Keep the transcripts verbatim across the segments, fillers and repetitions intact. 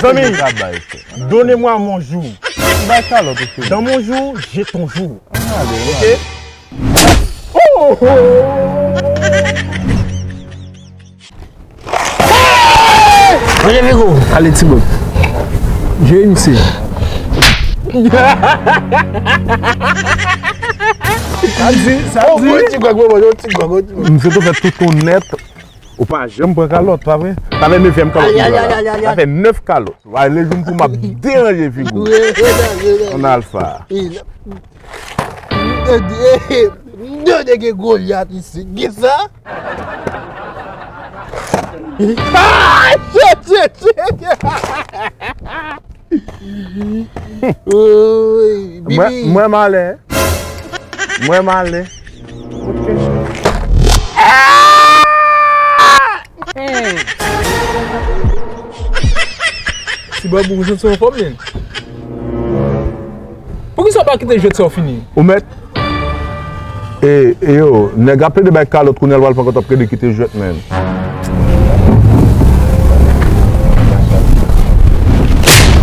Zanmi, donnez-moi mon jour. Bay kalòt ou fini. Dans mon jour, j'ai ton jour. Ok? Oh, oh. Manje Figo. Ale, Tibòb. Jere misye. Sa di, sa di. Ti gwag, bon, bon, ti gwag, bon, ti gwag. Misye tou fè tout ou nèt. Ou pa janm pran kalòt, pa vre? Sa fè nevyèm kalòt li pran la. Sa fè nèf kalòt. Wa, le jou m pou m ap deranje Figo. Ann al sa. Yo, nèg gen Golyat isit. Kisa? Ah, shit, shit, shit. Woy, Bibi. Mwen, mwen malen. Mwen malen. Ti Bòb, ou santi w anfòm, men? Poukisa w pa kite jwèt sa w fini? Ou mèt? E, e yo, nèg ap plede bay kalòt, kounye a l pral pran kalòt, ap plede kite jwèt, men.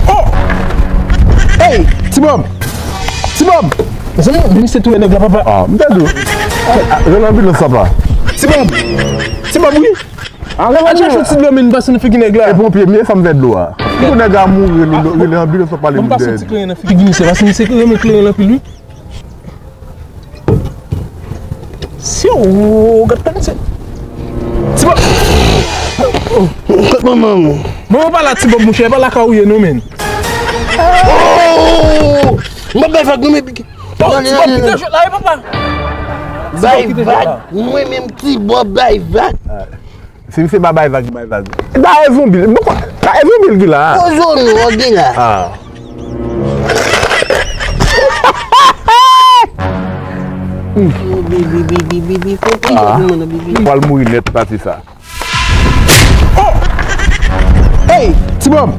Oh! Hey, Ti Bòb! Ti Bòb! Mezanmi, men misye touye nèg la, papa. Ah, m te di w. Rele anbilans, papa. Ti Bòb! Ti Bòb, wi! Al chache yon ti dlo, men, pase nan figi nèg la. E ponpye m ye, fò m fè dlo a. Pou nèg a mouri, rele anbilans, pale m dèyè. Ban m pase yon ti kleren nan figi misye, paske misye renmen kleren l anpil, wi. Si, oh, gad tan misye. Ti Bòb. Kot manman w? Manman pa la, Ti Bòb, monchè, pa lakay ou ye, non, men. Oh! M ap bay vag, non, men. Oh, Ti Bòb, kite jwèt la, wi, papa. Bay vag, mwen menm, Ti Bòb, bay vag. Si misye pa bay vag, bay vag. Dayè zonbi, bon, dayè zonbi l ki la a. Kozo nou, an gen la. Ah. Bi, bi, bi, bi, bi, bi, fè ti gòt mwen nan, bi, bi. Pral mouri nèt pati sa. Oh! Hey, Ti Bòb!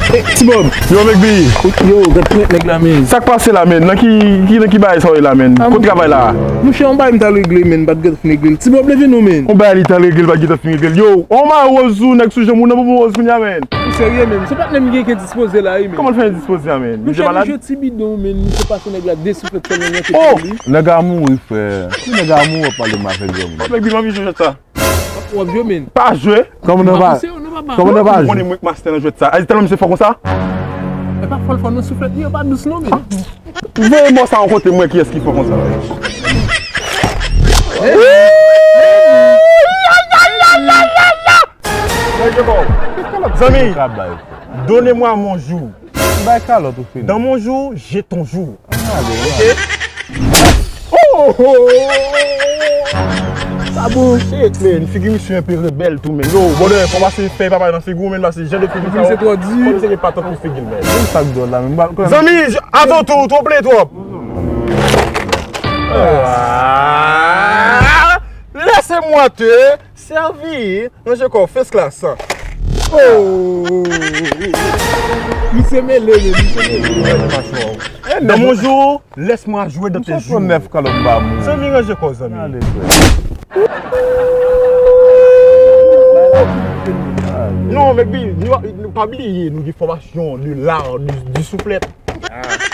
Hey, Ti Bòb! Yo, Mekbi! Yo, gad pwent nèg la, men. Sa k pase la, men? Nan ki, ki, nan ki bagay sa w ye la, men? Kot travay la? Monchè, yon bagay m t al regle, men, m pa t gentan fin regle l. Ti Bòb, leve non, men. Yon bagay li t al regle, li pa t gentan fin regle l. Yo, on ma woz sou nèg sou janm ou nan bonbon woz kounye a, men. Ou serye, men? Se patnè m gen ki endispoze la, wi, men. Kòman l fè endispoze a, men? Li te malad? Monchè, li jwe ti bidon, men. Li te pase nèg la de souflèt sèlman nan tete li. Oh! Nèg a mouri, frè. Ki nèg a mouri, w ap pale m avèk granmoun? Mèk, bi, m anvi jwe jwèt sa. W ap jwe, men. Pa jwe. Kòman nou pa, kòman nou pa jwe? Ou konnen mwen k mastè nan jwèt sa. Ay, tèlman misye fò konsa. E pa fò l fò non, souflèt li yo pa dous non, men. Voye mò sa yon kote, m wè kiyès ki fò konsa. Zanmi, donnez-moi mon jour. Bay kalòt ou fini. Dans mon jour, j'ai ton jour. Ok? Oh, oh, oh. Sa bon. Shit, man. Figi misye enpe rebèl tou, men. Yo, brother, fò pase fèy papay nan figi w, men, pase jan de figi sa yo. Figi misye twò di. Fò misye gen patant pou figi l, men. Sa k dwòl la, men. Zanmi, avan tou, twò play twòp. Ah, laissez-moi te servir. Ranje kò w, first class. Oh. Misye mele, men, misye mele. Dans mon jour, laisse-moi jouer dans tes jours. Nèf kalòt ba moun. Zanmi, ranje kò w, zanmi. Ale, frè. Non, men, bi, nou, nou pa bliye, nou gen fòmasyon de l'art du, du soufflet.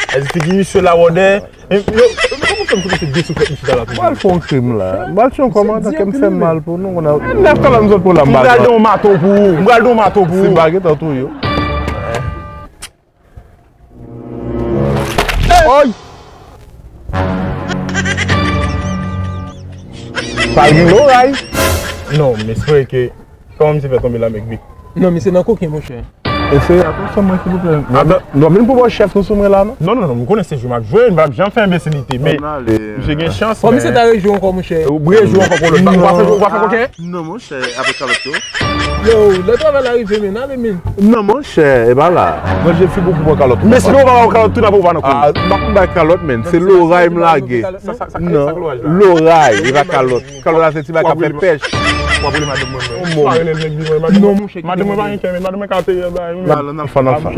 Èske figi misye la, wòdè? Yo, kòman fè m konnen se de souflèt misye ta la toujou? M pral fè yon krim la. M pral fè yon kòmantè ke m fè mal pou nou, konn a nèf kalòt m sot pou la, m pral di yon mato pou ou. M pral di yon mato pou ou. Si m pa gentan touye w. Oy! Pral gen loray. Non, m espere ke, kòman misye fè tonbe la, Mekbi? Non, misye nan koken, monchè. Eseye atansyon mwen, silvouplè. Nou ap vin pou bò chèf nou sou mwen la, non? Non, non, non, m konnen se jwe m ap jwe, m p ap janm fè enbesilite, men misye gen chans, men. Misye ta rejwe ankò, monchè. Ou rejwe ankò, kolòn. Ou pa fè, ou pa fè koken? Non, monchè, apre kalòt yo. Yo, lè travay la rive, men, ale, men. Non, monchè, e pa la. Manje figi w pou pran kalòt. Men si ou pa pran kalòt, tou n ap ou pa nan kou. Ah, m ap bay kalòt, men. Se loray m lage. Non, loray, e pa kalòt. Kalòt la se ti bagay k ap fè pèch. W ap rele madanm mwen, mwen. Pa rele l, nèg di mwen, madanm mwen. Non, monchè, madanm mwen pa gen kè, men madanm mwen ka peye bay, men. Nan, nan, nan, nan, nan.